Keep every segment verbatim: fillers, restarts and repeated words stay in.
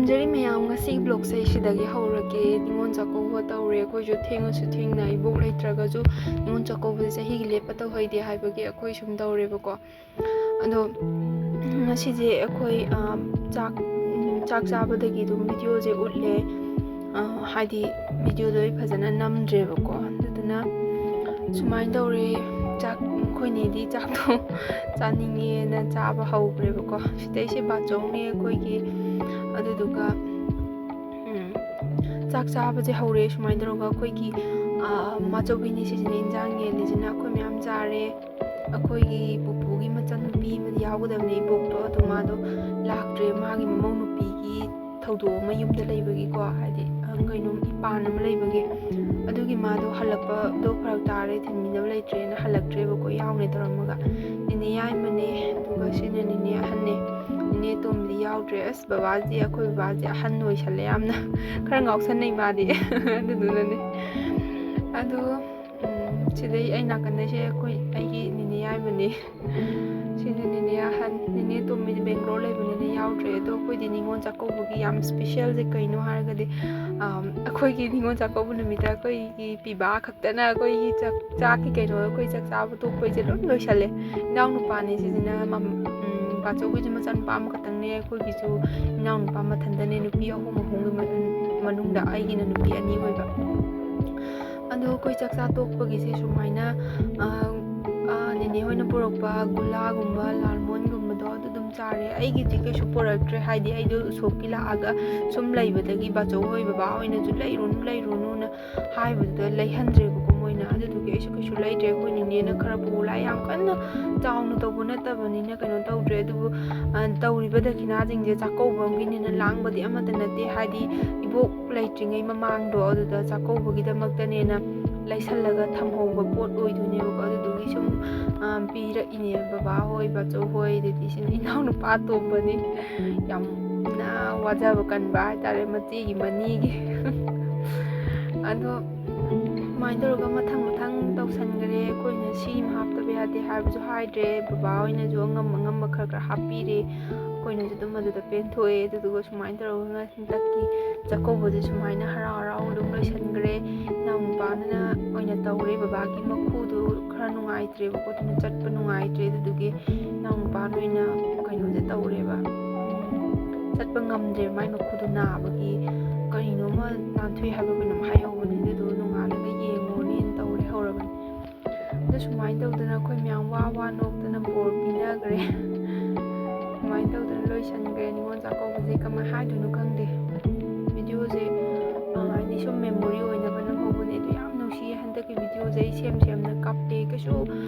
ꯈꯨꯔꯨꯝꯖꯔꯤ ꯃꯌꯥꯝ, ꯉꯁꯤꯒꯤ vlogꯁꯦ ꯁꯤꯗꯒꯤ ꯍꯧꯔꯒꯦ꯫ ꯅꯤꯉꯣꯜ ꯆꯥꯛꯀꯧꯕ ꯇꯧꯔꯦ, ꯑꯩꯈꯣꯏꯁꯨ ꯊꯦꯡꯉꯁꯨ ꯊꯦꯡꯅ, ꯏꯕꯣꯛ ꯂꯩꯇ꯭ꯔꯒꯁꯨ ꯅꯤꯉꯣꯜ ꯆꯥꯛꯀꯧꯕꯁꯦ ꯆꯍꯤꯒꯤ ꯂꯦꯞꯄ ꯇꯧꯍꯩꯗꯦ ꯍꯥꯏꯕꯒꯤ ꯑꯩꯈꯣꯏ ꯁꯨꯝ ꯇꯧꯔꯦꯕꯀꯣ꯫ ꯑꯗꯣ ꯉꯁꯤꯁꯦ ꯑꯩꯈꯣꯏ, ꯑ, ꯆꯥꯛ, ꯎꯝ, ꯆꯥꯛ ꯆꯥꯕꯗꯒꯤ ꯑꯗꯨꯝ videoꯁꯦ ꯎꯠꯂꯦ꯫ ꯑ, ꯍꯥꯏꯗꯤ videoꯗꯣ ꯑꯩ ꯐꯖꯅ ꯅꯝꯗ꯭ꯔꯦꯕꯀꯣ꯫ ꯑꯗꯨꯗꯨꯅ ꯁꯨꯃꯥꯏꯅ ꯇꯧꯔꯦ, ꯆꯥꯛ, ꯑꯩꯈꯣꯏ ꯅꯦꯗꯤ ꯆꯥꯛꯇꯣ ꯆꯥꯅꯤꯡꯉꯦꯅ ꯆꯥꯕ ꯍꯧꯈ꯭ꯔꯦꯕꯀꯣ꯫ ꯁꯤꯗꯩꯁꯦ ꯕꯥꯆꯧꯅꯦ ꯑꯩꯈꯣꯏꯒꯤ, ꯑꯗꯨꯗꯨꯒ, ꯎꯝ, ꯆꯥꯛ ꯆꯥꯕꯁꯦ ꯍꯧꯔꯦ ꯁꯨꯃꯥꯏꯅ ꯇꯧꯔꯒ꯫ ꯑꯩꯈꯣꯏꯒꯤ, ꯑ, ꯃꯥꯆꯧꯕꯤꯅꯦ ꯁꯤꯁꯤꯅ ꯏꯟꯖꯥꯡ ꯌꯦꯜꯂꯤꯁꯤꯅ꯫ ꯑꯩꯈꯣꯏ ꯃꯌꯥꯝ ꯆꯥꯔꯦ꯫ ꯑꯩꯈꯣꯏꯒꯤ ꯄꯨꯄꯨꯒꯤ ꯃꯆꯟꯅꯨꯄꯤ ꯑꯃꯗꯤ ꯌꯥꯎꯒꯗꯕꯅꯦ ꯏꯕꯣꯛꯇꯣ, ꯑꯗꯣ ꯃꯥꯗꯣ ꯂꯥꯛꯇ꯭ꯔꯦ꯫ ꯃꯥꯒꯤ ꯃꯃꯧ ꯅꯨꯄꯤꯒꯤ ꯊꯧꯗꯣꯛ ꯑꯃ ꯌꯨꯝꯗ ꯂꯩꯕꯒꯤꯀꯣ, ꯍꯥꯏꯗꯤ, ꯑ, ꯀꯩꯅꯣ, ꯏꯄꯥꯟ ꯑꯃ ꯂꯩꯕꯒꯤ, ꯑꯗꯨꯒꯤ ꯃꯥꯗꯣ ꯍꯜꯂꯛꯄꯗꯣ ꯐꯔꯛ ꯇꯥꯔꯦ, ꯊꯤꯟꯕꯤꯅꯕ ꯂꯩꯇ꯭ꯔꯦꯅ ꯍꯜꯂꯛꯇ꯭ꯔꯦꯕꯀꯣ꯫ ꯌꯥꯎꯅꯦ ꯇꯧꯔꯝꯃꯒ ꯅꯦꯅꯦ ꯌꯥꯏꯃꯅꯦ, ꯑꯗꯨꯒ ꯁꯤꯅ ꯅꯦꯅꯦ ꯑꯍꯟꯅꯦ꯫ ꯅꯦꯅꯦ ꯇꯣꯝꯕꯗꯤ ꯌꯥꯎꯗ꯭ꯔꯦ꯫ ꯑꯁ, ꯕꯕꯥꯁꯦ, ꯑꯩꯈꯣꯏ ꯕꯕꯥꯁꯦ ꯑꯍꯟ ꯑꯣꯏꯁꯜꯂꯦ ꯌꯥꯝꯅ꯫ ꯈꯔ ꯉꯥꯎꯁꯟꯅꯩ ꯃꯥꯗꯤ꯫ ꯑꯗꯨꯗꯨꯅꯅꯦ꯫ ꯑꯗꯣ, ꯎꯝ, ꯁꯤꯗꯩ ꯑꯩ ꯅꯥꯀꯟꯗꯩꯁꯦ ꯑꯩꯈꯣꯏ, ꯑꯩꯒꯤ ꯅꯦꯅꯦ ꯌꯥꯏꯃꯅꯦ꯫ ꯁꯤꯅ ꯅꯦꯅꯦ ꯑꯍꯟ, ꯅꯦꯅꯦ ꯇꯣꯝꯕꯤꯗꯤ ꯕꯦꯡꯒ꯭ꯂꯣꯔ ꯂꯩꯕꯅꯤꯅ ꯌꯥꯎꯗ꯭ꯔꯦ꯫ ꯑꯗꯣ ꯑꯩꯈꯣꯏꯗꯤ ꯅꯤꯉꯣꯜ ꯆꯥꯛꯀꯧꯕꯒꯤ ꯌꯥꯝ specialꯁꯦ ꯀꯩꯅꯣ ꯍꯥꯏꯔꯒꯗꯤ, ꯑꯝ, ꯑꯩꯈꯣꯏꯒꯤ ꯅꯤꯉꯣꯜ ꯆꯥꯛꯀꯧꯕ ꯅꯨꯃꯤꯠꯇ ꯑꯩꯈꯣꯏꯒꯤ ꯄꯤꯕꯥ ꯈꯛꯇꯅ ꯑꯩꯈꯣꯏꯒꯤ ꯆꯥꯛ, ꯆꯥꯛꯀꯤ ꯀꯩꯅꯣ, ꯑꯩꯈꯣꯏ ꯆꯥꯛ ꯆꯥꯕ ꯇꯣꯛꯄꯩꯁꯦ ꯂꯣꯏ ꯂꯣꯏꯁꯜꯂꯦ꯫ ꯏꯅꯥꯎꯅꯨꯄꯥꯅꯦ ꯁꯤꯁꯤꯅ, ꯃꯝ-, ꯎꯝ, ꯕꯥꯆꯧꯒꯤꯁꯨ ꯃꯆꯥꯅꯨꯄꯥ ꯑꯃꯈꯛꯇꯪꯅꯦ, ꯑꯩꯈꯣꯏꯒꯤꯁꯨ ꯏꯅꯥꯎꯅꯨꯄꯥ ꯃꯊꯟꯇꯅꯦ, ꯅꯨꯄꯤ ꯑꯍꯨꯝ, ꯑꯍꯨꯝꯒꯤ ꯃ-, ꯃꯅꯨꯡꯗ ꯑꯩꯒꯤꯅ ꯅꯨꯄꯤ ꯑꯅꯤ ꯑꯣꯏꯕ꯫ ꯑꯗꯣ ꯑꯩꯈꯣꯏ ꯆꯥꯛ ꯆꯥ ꯇꯣꯛꯄꯒꯤꯁꯦ ꯁꯨꯃꯥꯏꯅ, ꯑ, ꯑ, ꯅꯦꯅꯦ ꯍꯣꯏꯅ ꯄꯨꯔꯛꯄ ꯒꯨꯂꯥꯒꯨꯝꯕ, ꯂꯥꯜꯃꯣꯟꯒꯨꯝꯕꯗꯣ ꯑꯗꯨ ꯑꯗꯨꯝ ꯆꯥꯔꯦ꯫ ꯑꯩꯒꯤꯗꯤ ꯀꯩꯁꯨ ꯄꯨꯔꯛꯇ꯭ꯔꯦ, ꯍꯥꯏꯗꯤ ꯑꯩꯗꯣ ꯎꯁꯣꯞꯀꯤ ꯂꯥꯛꯑꯒ ꯁꯨꯝ ꯂꯩꯕꯗꯒꯤ ꯕꯥꯆꯧ ꯍꯣꯏ ꯕꯕꯥ ꯍꯣꯏꯅꯁꯨ "ꯂꯩꯔꯨꯅꯨ, ꯂꯩꯔꯨꯅꯨꯅ" ꯍꯥꯏꯕꯗꯨꯗ ꯂꯩꯍꯟꯗ꯭ꯔꯦꯕꯀꯣ ꯃꯣꯏꯅ꯫ ꯑꯗꯨꯗꯨꯒꯤ ꯑꯩꯁꯨ ꯀꯩꯁꯨ ꯂꯩꯗ꯭ꯔꯦ꯫ ꯑꯩꯈꯣꯏ ꯅꯦꯅꯦꯅ ꯈꯔ ꯄꯨ ꯂꯥꯛꯑꯦ, ꯌꯥꯝ ꯀꯟꯅ ꯆꯥꯎꯅ ꯇꯧꯕ ꯅꯠꯇꯕꯅꯤꯅ ꯀꯩꯅꯣ ꯇꯧꯗ꯭ꯔꯦ꯫ ꯑꯗꯨꯕꯨ, ꯑ, ꯇꯧꯔꯤꯕ ꯗꯈꯤꯅꯥꯁꯤꯡꯁꯦ ꯆꯥꯛꯀꯧꯕ ꯑꯃꯒꯤꯅꯤꯅ ꯂꯥꯡꯕꯗꯤ ꯑꯃꯠꯇ ꯅꯠꯇꯦ, ꯍꯥꯏꯗꯤ ꯏꯕꯣꯛ ꯂꯩꯇ꯭ꯔꯤꯉꯩ ꯃꯃꯥꯡꯗꯣ ꯑꯗꯨꯗ ꯆꯥꯛꯀꯧꯕꯒꯤꯗꯃꯛꯇꯅꯦꯅ ꯂꯩꯁꯜꯂꯒ ꯊꯝꯍꯧꯕ ꯄꯣꯠ ꯑꯣꯏꯗꯣꯏꯅꯦꯕꯀꯣ꯫ ꯑꯗꯨꯗꯨꯒꯤ ꯁꯨꯝ, ꯑ, ꯄꯤꯔꯛꯏꯅꯦ ꯕꯕꯥ ꯍꯣꯏ, ꯕꯥꯆꯧ ꯍꯣꯏ, ꯑꯗꯩꯗꯤ ꯁꯤꯅ ꯏꯅꯥꯎꯅꯨꯄꯥ ꯑꯇꯣꯝꯕꯅꯤ꯫ ꯌꯥꯝꯅ ꯋꯥꯖꯕ ꯀꯟꯕ ꯍꯥꯏꯇꯥꯔꯦ ꯃꯆꯦꯒꯤ ꯃꯅꯤꯒꯤ꯫ ꯑꯗꯣ ꯁꯨꯃꯥꯏꯅ ꯇꯧꯔꯒ ꯃꯊꯪ ꯃꯊꯪ ꯇꯧꯁꯟꯈ꯭ꯔꯦ꯫ ꯑꯩꯈꯣꯏꯅ ꯁꯤ ꯑꯃ ꯍꯥꯞꯇꯕ ꯌꯥꯗꯦ ꯍꯥꯏꯕꯁꯨ ꯍꯥꯏꯗ꯭ꯔꯦ꯫ ꯕꯕꯥ ꯍꯣꯏꯅꯁꯨ ꯑꯉꯝ ꯑꯉꯝꯕ ꯈꯔ ꯈꯔ ꯍꯥꯞꯄꯤꯔꯦ꯫ ꯑꯩꯈꯣꯏꯅꯁꯨ ꯑꯗꯨꯝ ꯑꯗꯨꯗ ꯄꯦꯟꯊꯣꯛꯑꯦ꯫ ꯑꯗꯨꯗꯨꯒ ꯁꯨꯃꯥꯏꯅ ꯇꯧꯔꯒ ꯍꯟꯗꯛꯀꯤ ꯆꯥꯛꯀꯧꯕꯁꯦ ꯁꯨꯃꯥꯏꯅ ꯍꯔꯥꯎ ꯍꯔꯥꯎ ꯑꯗꯨꯝ ꯂꯣꯏꯁꯤꯟꯈ꯭ꯔꯦ꯫ ꯏꯅꯥꯎꯅꯨꯄꯥꯗꯨꯅ ꯑꯣꯏꯅ ꯇꯧꯔꯦ꯫ ꯕꯕꯥꯒꯤ ꯃꯈꯨꯗꯨ ꯈꯔ ꯅꯨꯡꯉꯥꯏꯇ꯭ꯔꯦꯕꯀꯣ, ꯑꯗꯨꯅ ꯆꯠꯄ ꯅꯨꯡꯉꯥꯏꯇ꯭ꯔꯦ꯫ ꯑꯗꯨꯗꯨꯒꯤ ꯏꯅꯥꯎꯅꯨꯄꯥꯅ ꯑꯣꯏꯅ ꯀꯩꯅꯣꯁꯦ ꯇꯧꯔꯦꯕ, ꯎꯝ, ꯆꯠꯄ ꯉꯝꯗ꯭ꯔꯦ꯫ ꯃꯥꯏ ꯃꯈꯨꯗꯨ ꯅꯥꯕꯒꯤ ꯀꯔꯤꯅꯣꯃ ꯅꯥꯟꯊꯨꯏ ꯍꯥꯏꯕ ꯀꯩꯅꯣꯝ ꯍꯥꯏꯍꯧꯕꯅꯦ꯫ ꯑꯗꯨꯗꯣ ꯅꯣꯡꯉꯥꯜꯂꯒ ꯌꯦꯡꯉꯨꯔꯅꯦꯅ ꯇꯧꯔꯦ ꯍꯧꯔꯕꯅꯤ꯫ ꯑꯗꯣ ꯁꯨꯃꯥꯏꯅ ꯇꯧꯗꯅ ꯑꯩꯈꯣꯏ ꯃꯌꯥꯝ ꯋꯥ ꯋꯥ ꯅꯣꯛꯇꯅ ꯕꯣꯔ ꯄꯤꯅꯈ꯭ꯔꯦ꯫ ꯁꯨꯃꯥꯏꯅ ꯇꯧꯗꯅ ꯂꯣꯏꯁꯟꯈ꯭ꯔꯦ ꯅꯤꯉꯣꯜ ꯆꯥꯛꯀꯧꯕꯁꯦ꯫ ꯀꯃꯥꯏ ꯍꯥꯏꯗꯣꯏꯅꯣ ꯈꯪꯗꯦ꯫ ꯚꯤꯗꯤꯑꯣꯁꯦ, ꯑ, ꯍꯥꯏꯗꯤ ꯁꯨꯝ ꯃꯦꯃꯣꯔꯤ ꯑꯣꯏꯅꯕ ꯅꯝꯍꯧꯕꯅꯦ꯫ ꯑꯗꯨ ꯌꯥꯝ ꯅꯨꯡꯁꯤꯌꯦ꯫ ꯍꯟꯗꯛꯀꯤ ꯚꯤꯗꯤꯑꯣꯁꯦ ꯑꯩ ꯁꯦꯝ ꯁꯦꯝꯅ ꯀꯥꯞꯄꯦ꯫ ꯀꯩꯁꯨ,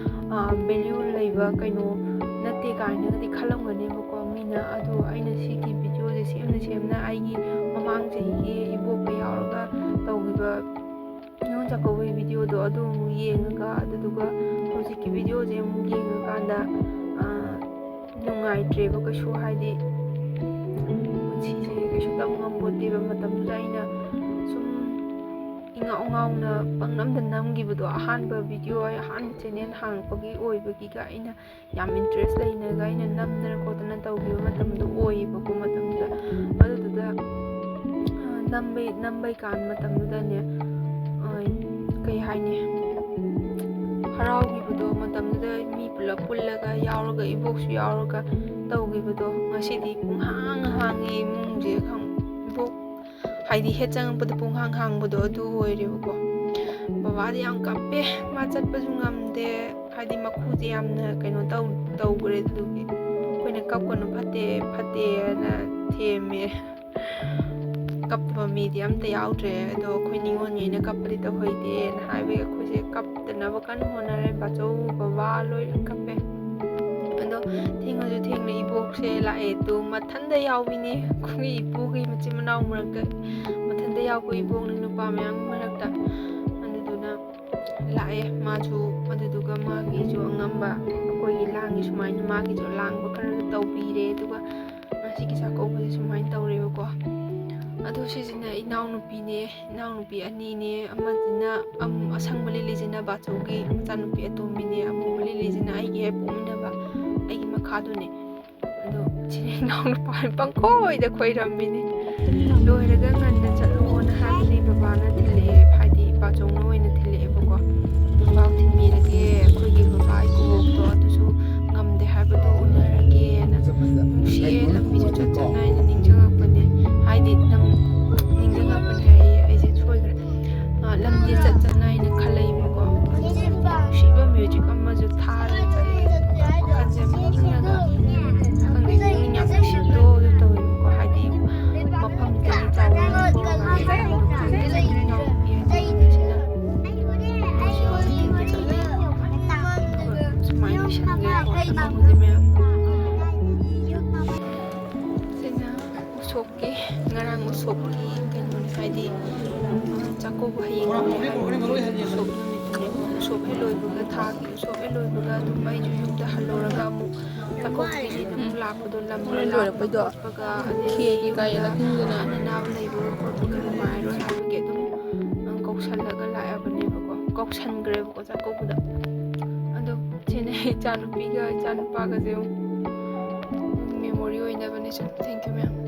ꯑ, ꯚꯦꯂ꯭ꯌꯨ ꯂꯩꯕ ꯀꯩꯅꯣ ꯅꯠꯇꯦ ꯀꯥꯏꯅꯒꯗꯤ ꯈꯜꯂꯝꯒꯅꯦꯕꯀꯣ ꯃꯤꯅ꯫ ꯑꯗꯣ ꯑꯩꯅ ꯁꯤꯒꯤ ꯚꯤꯗꯤꯑꯣꯁꯦ ꯁꯦꯝꯅ ꯁꯦꯝꯅ ꯑꯩꯒꯤ ꯃꯃꯥꯡ ꯆꯍꯤꯒꯤ ꯏꯕꯣꯛꯀ ꯌꯥꯎꯔꯒ ꯇꯧꯈꯤꯕ ꯅꯤꯉꯣꯜ ꯆꯥꯛꯀꯧꯕꯒꯤ ꯚꯤꯗꯤꯑꯣꯗꯣ ꯑꯗꯨ ꯑꯃꯨꯛ ꯌꯦꯡꯉꯒ, ꯑꯗꯨꯗꯨꯒ ꯍꯧꯖꯤꯛꯀꯤ ꯚꯤꯗꯤꯑꯣꯁꯦ ꯑꯃꯨꯛ ꯌꯦꯡꯉꯀꯥꯟꯗ, ꯑ, ꯅꯨꯡꯉꯥꯏꯇ꯭ꯔꯦꯕ ꯀꯩꯁꯨ, ꯍꯥꯏꯗꯤ ꯄꯨꯟꯁꯤꯁꯦ ꯀꯩꯁꯨ ꯇꯧ ꯉꯝꯄꯣꯠꯇꯦꯕ꯫ ꯃꯇꯝꯗꯨꯗ ꯑꯩꯅ ꯁꯨꯝ ꯏꯉꯥꯎ ꯉꯥꯎꯅ ꯄꯪꯅꯝꯗ ꯅꯝꯈꯤꯕꯗꯣ, ꯑꯍꯥꯟꯕ ꯚꯤꯗꯤꯑꯣ ꯑꯩ ꯑꯍꯥꯟꯕ ꯆꯦꯅꯦꯜ ꯍꯥꯡꯉꯛꯄꯒꯤ ꯑꯣꯏꯕꯒꯤꯒ ꯑꯩꯅ ꯌꯥꯝ ꯏꯟꯇꯔꯦꯁ ꯂꯩꯅꯒ ꯑꯩꯅ ꯅꯝꯗꯅ ꯈꯣꯠꯇꯅ ꯇꯧꯈꯤꯕ ꯃꯇꯝꯗꯣ ꯑꯣꯏꯌꯦꯕꯀꯣ꯫ ꯃꯇꯝꯗꯨꯗ ꯑꯗꯨꯗꯨꯗ, ꯑ, ꯅꯝꯕꯩ ꯅꯝꯕꯩ ꯀꯥꯟ ꯃꯇꯝꯗꯨꯗꯅꯦ, ꯑ, ꯀꯩ ꯍꯥꯏꯅꯤ, ꯍꯔꯥꯎꯈꯤꯕꯗꯣ꯫ ꯃꯇꯝꯗꯨꯗ ꯃꯤ ꯄꯨꯂꯞ ꯄꯨꯜꯂꯒ ꯌꯥꯎꯔꯒ, ꯏꯕꯣꯛꯁꯨ ꯌꯥꯎꯔꯒ ꯇꯧꯈꯤꯕꯗꯣ꯫ ꯉꯁꯤꯗꯤ ꯄꯨꯡꯍꯥꯡ ꯍꯥꯡꯉꯦ ꯏꯃꯨꯡꯁꯦ, ꯈꯪ-, ꯏꯕꯣꯛ ꯍꯥꯏꯗꯤ ꯍꯦꯛ ꯆꯪꯉꯛꯄꯗ ꯄꯨꯡꯍꯥꯡ ꯍꯥꯡꯕꯗꯣ ꯑꯗꯨ ꯑꯣꯏꯔꯦꯕꯀꯣ꯫ ꯕꯕꯥꯗꯤ ꯌꯥꯝ ꯀꯞꯄꯦ, ꯃꯥ ꯆꯠꯄꯁꯨ ꯉꯝꯗꯦ, ꯍꯥꯏꯗꯤ ꯃꯈꯨꯁꯦ ꯌꯥꯝꯅ ꯀꯩꯅꯣ ꯇꯧ-, ꯇꯧꯈ꯭ꯔꯦ꯫ ꯑꯗꯨꯗꯨꯒꯤ ꯑꯩꯈꯣꯏꯅ "ꯀꯞꯀꯅꯨ, ꯐꯠꯇꯦ, ꯐꯠꯇꯦꯅ" ꯊꯦꯝꯃꯦ꯫ ꯀꯞꯇꯕ ꯃꯤꯗꯤ ꯑꯝꯇ ꯌꯥꯎꯗ꯭ꯔꯦ꯫ ꯑꯗꯣ ꯑꯩꯈꯣꯏ ꯅꯤꯉꯣꯜꯉꯩꯅ ꯀꯞꯄꯗꯤ ꯇꯧꯍꯩꯗꯦꯅ ꯍꯥꯏꯕꯒꯤ ꯑꯩꯈꯣꯏꯁꯦ ꯀꯞꯇꯅꯕ ꯀꯟꯅ ꯍꯣꯠꯅꯔꯦ꯫ ꯕꯥꯆꯧ, ꯕꯕꯥ ꯂꯣꯏ ꯀꯞꯄꯦ꯫ ꯑꯗꯣ ꯊꯦꯡꯉꯁꯨ ꯊꯦꯡꯅ ꯏꯕꯣꯛꯁꯦ ꯂꯥꯛꯑꯦ꯫ ꯑꯗꯣ ꯃꯊꯟꯇ ꯌꯥꯎꯕꯤꯅꯤ, ꯑꯩꯈꯣꯏꯒꯤ ꯏꯄꯨꯒꯤ ꯃꯆꯤꯟ ꯃꯅꯥꯎ ꯃꯔꯛꯇ ꯃꯊꯟꯇ ꯌꯥꯎꯕ ꯏꯕꯣꯛꯅꯤ, ꯅꯨꯄꯥ ꯃꯌꯥꯝ ꯃꯔꯛꯇ꯫ ꯑꯗꯨꯗꯨꯅ ꯂꯥꯛꯑꯦ ꯃꯥꯁꯨ꯫ ꯑꯗꯨꯗꯨꯒ ꯃꯥꯒꯤꯁꯨ ꯑꯉꯝꯕ ꯑꯩꯈꯣꯏꯒꯤ ꯂꯥꯡꯒꯤ ꯁꯨꯃꯥꯏꯅ ꯃꯥꯒꯤꯁꯨ ꯂꯥꯡꯕ ꯈꯔ ꯇꯧꯕꯤꯔꯦ꯫ ꯑꯗꯨꯒ ꯉꯁꯤꯒꯤ ꯆꯥꯛꯀꯧꯕꯁꯦ ꯁꯨꯃꯥꯏꯅ ꯇꯧꯔꯦꯕꯀꯣ꯫ ꯑꯗꯣ ꯁꯤꯁꯤꯅ ꯏꯅꯥꯎꯅꯨꯄꯤꯅꯦ, ꯏꯅꯥꯎꯅꯨꯄꯤ ꯑꯅꯤꯅꯦ꯫ ꯑꯃꯁꯤꯅ ꯑꯝ-, ꯑꯁꯪꯕ ꯂꯤꯠꯂꯤꯁꯤꯅ ꯕꯥꯆꯧꯒꯤ ꯃꯆꯥꯅꯨꯄꯤ ꯑꯇꯣꯝꯕꯤꯅꯦ, ꯑꯃꯨꯕ ꯂꯤꯠꯂꯤꯁꯤꯅ ꯑꯩꯒꯤ ꯍꯦꯛ ꯄꯣꯛꯃꯤꯟꯅꯕ, ꯑꯩꯒꯤ ꯃꯈꯥꯗꯨꯅꯦ꯫ ꯑꯗꯣ ꯁꯤꯅ ꯏꯅꯥꯎꯅꯨꯄꯥ ꯄꯪꯈꯣꯏꯗ ꯈꯣꯏꯔꯝꯃꯤꯅꯦ꯫ ꯂꯣꯏꯔꯒ ꯉꯟꯅ ꯆꯠꯂꯣꯅ ꯍꯥꯏꯕꯅꯤ ꯕꯕꯥꯅ ꯊꯤꯜꯂꯛꯑꯦ, ꯍꯥꯏꯗꯤ ꯕꯥꯆꯧꯅ ꯑꯣꯏꯅ ꯊꯤꯜꯂꯛꯑꯦꯕꯀꯣ꯫ ꯅꯨꯡꯗꯥꯡ ꯊꯤꯟꯕꯤꯔꯒꯦ, ꯑꯩꯈꯣꯏꯒꯤ ꯕꯕꯥ ꯏꯀꯨꯕꯣꯛꯇꯣ ꯑꯗꯨꯁꯨ ꯉꯝꯗꯦ ꯍꯥꯏꯕꯗꯣ ꯎꯅꯔꯒꯦꯅ꯫ ꯅꯨꯡꯁꯤꯌꯦ, ꯂꯝꯕꯤꯁꯨ ꯆꯠ ꯆꯠꯅ ꯑꯩꯅ ꯅꯤꯡꯁꯤꯡꯉꯛꯄꯅꯦ꯫ ꯍꯥꯏꯗꯤ ꯅꯪ ꯅꯤꯡꯁꯤꯡꯉꯛꯄꯅꯦ ꯍꯥꯏꯌꯦ, ꯑꯩꯁꯦ ꯁꯣꯏꯈ꯭ꯔꯦ꯫ ꯑ, ꯂꯝꯕꯤ ꯆꯠ ꯆꯠꯅ ꯑꯩꯅ ꯈꯜꯂꯛꯏꯕꯀꯣ꯫ ꯅꯨꯡꯁꯤꯕ ꯃ꯭ꯌꯨꯖꯤꯛ ꯑꯃꯁꯨ ꯊꯥꯔꯒ ꯆꯠꯂꯦ꯫ ꯋꯥꯈꯜꯁꯦ ꯌꯥꯝ ꯏꯪꯉꯒ, ꯈꯪꯗꯦ, ꯄꯨꯛꯅꯤꯡ ꯌꯥꯝ ꯅꯨꯡꯁꯤꯕꯗꯣ ꯑꯗꯨ ꯇꯧꯋꯦꯕꯀꯣ꯫ ꯍꯥꯏꯗꯤ ꯃꯐꯝꯗꯒꯤ ꯆꯥꯎꯔꯛꯄ ꯒꯥꯔꯤ ꯊꯧꯕꯗꯣ ꯈꯪꯗꯦ, ꯏꯅꯥꯎꯄꯤ ꯍꯥꯏꯗꯤ ꯁꯤꯅ ꯁꯨꯃꯥꯏꯅ ꯂꯣꯏꯁꯟꯈ꯭ꯔꯦꯀꯣ ꯊꯕꯛꯁꯦ ꯃꯌꯥꯝ꯫ ꯁꯤꯅ ꯎꯁꯣꯞꯀꯤ, ꯉꯔꯥꯡ ꯎꯁꯣꯞꯀꯤ ꯀꯩꯅꯣꯅꯤ, ꯍꯥꯏꯗꯤ, ꯆꯥꯛꯀꯧꯕ ꯍꯌꯦꯡ ꯂꯩ ꯍꯥꯏꯕꯒꯤ ꯎꯁꯣꯞ ꯅꯨꯃꯤꯠꯇꯨꯅꯦꯕ꯫ ꯎꯁꯣꯞ ꯍꯦꯛ ꯂꯣꯏꯕꯒ, ꯊꯥꯒꯤ ꯎꯁꯣꯞ ꯍꯦꯛ ꯂꯣꯏꯕꯒ ꯑꯗꯨꯝ ꯑꯩꯁꯨ ꯌꯨꯝꯗ ꯍꯜꯂꯨꯔꯒ ꯑꯃꯨꯛ ꯆꯥꯛꯀꯧꯕꯒꯤ ꯑꯃꯨꯛ ꯂꯥꯛꯄꯗꯣ, ꯂꯝ ꯂꯣꯏ ꯂꯣꯏꯔꯛꯄꯗꯣ ꯂꯥꯞꯄ ꯈꯣꯠꯄꯒ, ꯑꯗꯩ ꯈꯦꯔꯒꯤ ꯌꯨꯝꯗ ꯀꯥꯏꯅ ꯈꯪꯗꯅ ꯑꯍꯟ ꯑꯅꯥꯕ ꯂꯩꯕ ꯈꯣꯠꯄꯒ ꯅꯨꯡꯉꯥꯏꯔꯣꯏ ꯍꯥꯏꯕꯒꯤ ꯑꯗꯨꯝ, ꯑ, ꯀꯧꯁꯜꯂꯒ ꯂꯥꯛꯑꯕꯅꯦꯕꯀꯣ, ꯀꯧꯁꯟꯈ꯭ꯔꯦꯕꯀꯣ ꯆꯥꯛꯀꯧꯕꯗ꯫ ꯑꯗꯣ ꯁꯤꯅ ꯏꯆꯥꯅꯨꯄꯤꯒ ꯏꯆꯥꯅꯨꯄꯥꯒꯁꯦ memory ꯑꯣꯏꯅꯕꯅꯦ꯫ ꯁꯨꯝ thank you ꯃꯌꯥꯝ꯫